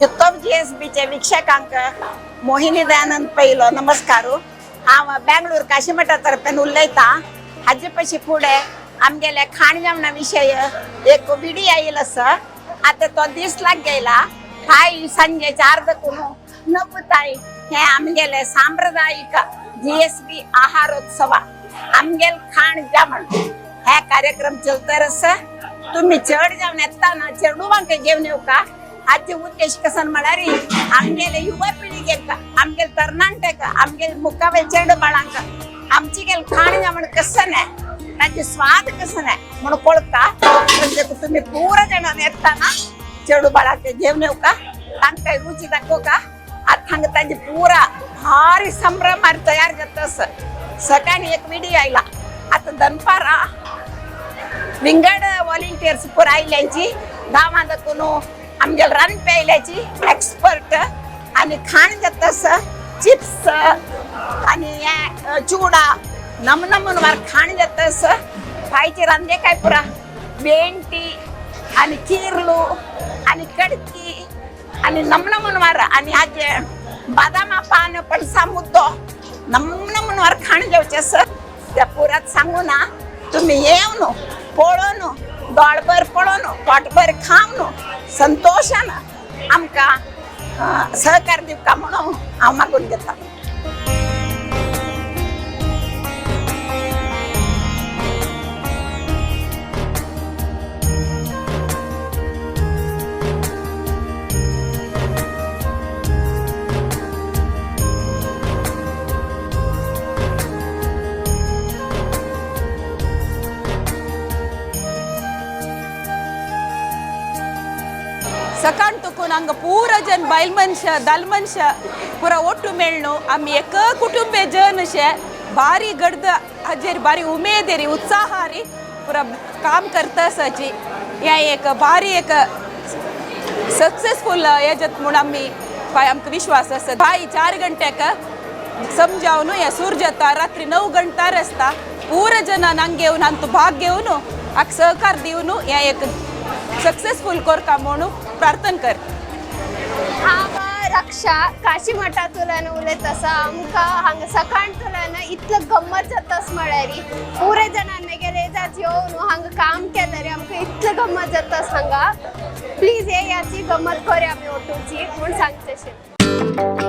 उत्तम जीएसबीचे वीक्षकांक मोहिनी दयानंद पैलो नमस्कार। हांव बेंगळूर काशीमठा तर्फेन उलयतां। हाजे पशी फुडें आमगेले खाण जेवणा विशय एक विडी आयल आसा। आतां तो दीस लाग गेला फाय सांजे 4 दकून नपुताय हे आमगेले सांप्रदायिक जीएसबी आहारोत्सव आमगेल खाण जेवण हे कार्यक्रम चलतर आसा। तुम्ही चड जेवण येताना चेडवांक घेवन येवका। हाचे उद्देश कसन म्हळ्यार आमगेले युवा पिळगेक आमगेले तरणाट्याक आमगेले मुखावेल चेडू बाळांक आमची गेल खाण जेवण कसं ताचे स्वाद कसं म्हणून कळता। म्हणजे तुम्ही पुरा जणां येताना चेडू बाळाक घेवन येवका, तांकां रुची दाखोवका। आतां हांगा तांचे पुरा भारी संभ्रमार तयार जाता। सकाळी एक विडी आयला, आतां दनपारां विंगड व्हॉलंटियर्स पुरा आयल्यांची गांवां दाखून आमगेले रांदपी आयल्याची एक्सपर्ट आनी खाण जाता चिप्स आनी हे चुडा नमनमून खाण जाता। फायची रांदे काय पुरा भेंटी आनी किर्लू आनी कडकी आनी नमनमून आनी हाजे बादामा पान पणसा मुद्दो नमनमून खाण जेवचें आसा। त्या पुरात सांगू ना, तुम्ही येवन पळोवन दोळभर पळोवन पोटभर खावन संतोषान आमकां सहकार दिवका म्हणून हांव मागून घेता। सकाळ तुकून हांगा पुरा जन बायल मनशां दाल मनशां पुरा ಒಟ್ಟು मेळ्ळो आमी एक कुटुंबे जन अशे भारी गर्द हाजेर भारी उमेद री उत्साह री पुरा काम करता आसाची। हें एक भारी एक सक्सेसफूल हेजत म्हूण आमी आमकां विश्वास आसा। बाय 4 घंट्याक समजावन हें सूर जाता, रात्री 9 घंटार आसता। पुरा जनान हांगा घेवन हांतू भाग घेवन हाका सहकार दिवन हें एक सक्सेसफूल करता म्हणून प्रार्थना कर। हांव रक्षा काशी मठांतल्यान उलयत आसा। आमकां हांगा सकाळतल्यान इतलो गम्मत जाता म्हळ्यार पुरे जाणां मेगेले एजाच येवन हांगा काम केल्यार आमकां इतलो गम्मत जाता हांगा। प्लीज येयाची गम्मत करया आमी ओटूची म्हूण सांगचें।